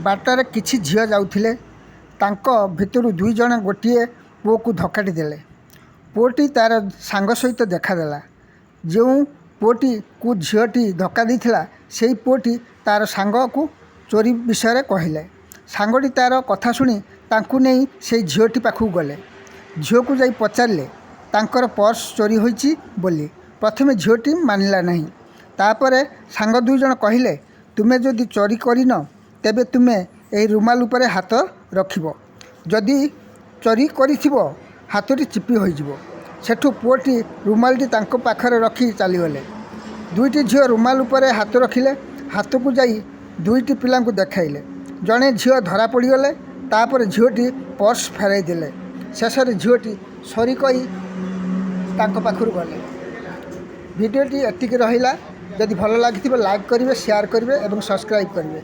ବାଟରେ କିଛି ଝିଅ ଯାଉଥିଲେ। ତାଙ୍କ ଭିତରୁ ଦୁଇଜଣ ଗୋଟିଏ ପୁଅକୁ ଧକ୍କାଟି ଦେଲେ। ପୁଅଟି ତା'ର ସାଙ୍ଗ ସହିତ ଦେଖାଦେଲା। ଯେଉଁ ପୁଅଟିକୁ ଝିଅଟି ଧକ୍କା ଦେଇଥିଲା, ସେଇ ପୁଅଟି ତା'ର ସାଙ୍ଗକୁ ଚୋରି ବିଷୟରେ କହିଲେ। ସାଙ୍ଗଟି ତା'ର କଥା ଶୁଣି ତାଙ୍କୁ ନେଇ ସେଇ ଝିଅଟି ପାଖକୁ ଗଲେ। ଝିଅକୁ ଯାଇ ପଚାରିଲେ ତାଙ୍କର ପର୍ସ ଚୋରି ହୋଇଛି ବୋଲି। ପ୍ରଥମେ ଝିଅଟି ମାନିଲା ନାହିଁ। ତା'ପରେ ସାଙ୍ଗ ଦୁଇଜଣ କହିଲେ, ତୁମେ ଯଦି ଚୋରି କରିନ, ତେବେ ତୁମେ ଏହି ରୁମାଲ ଉପରେ ହାତ ରଖିବ। ଯଦି ଚୋରି କରିଥିବ, ହାତଟି ଚିପି ହୋଇଯିବ। ସେଠୁ ପୁଅଟି ରୁମାଲଟି ତାଙ୍କ ପାଖରେ ରଖି ଚାଲିଗଲେ। ଦୁଇଟି ଝିଅ ରୁମାଲ ଉପରେ ହାତ ରଖିଲେ। ହାତକୁ ଯାଇ ଦୁଇଟି ପିଲାଙ୍କୁ ଦେଖାଇଲେ। ଜଣେ ଝିଅ ଧରା ପଡ଼ିଗଲେ। ତା'ପରେ ଝିଅଟି ପର୍ସ ଫେରାଇ ଦେଲେ। ଶେଷରେ ଝିଅଟି ସରି କହି ତାଙ୍କ ପାଖରୁ ଗଲେ। ଭିଡ଼ିଓଟି ଏତିକି ରହିଲା। ଯଦି ଭଲ ଲାଗିଥିବ, ଲାଇକ୍ କରିବେ, ସେୟାର କରିବେ ଏବଂ ସବସ୍କ୍ରାଇବ୍ କରିବେ।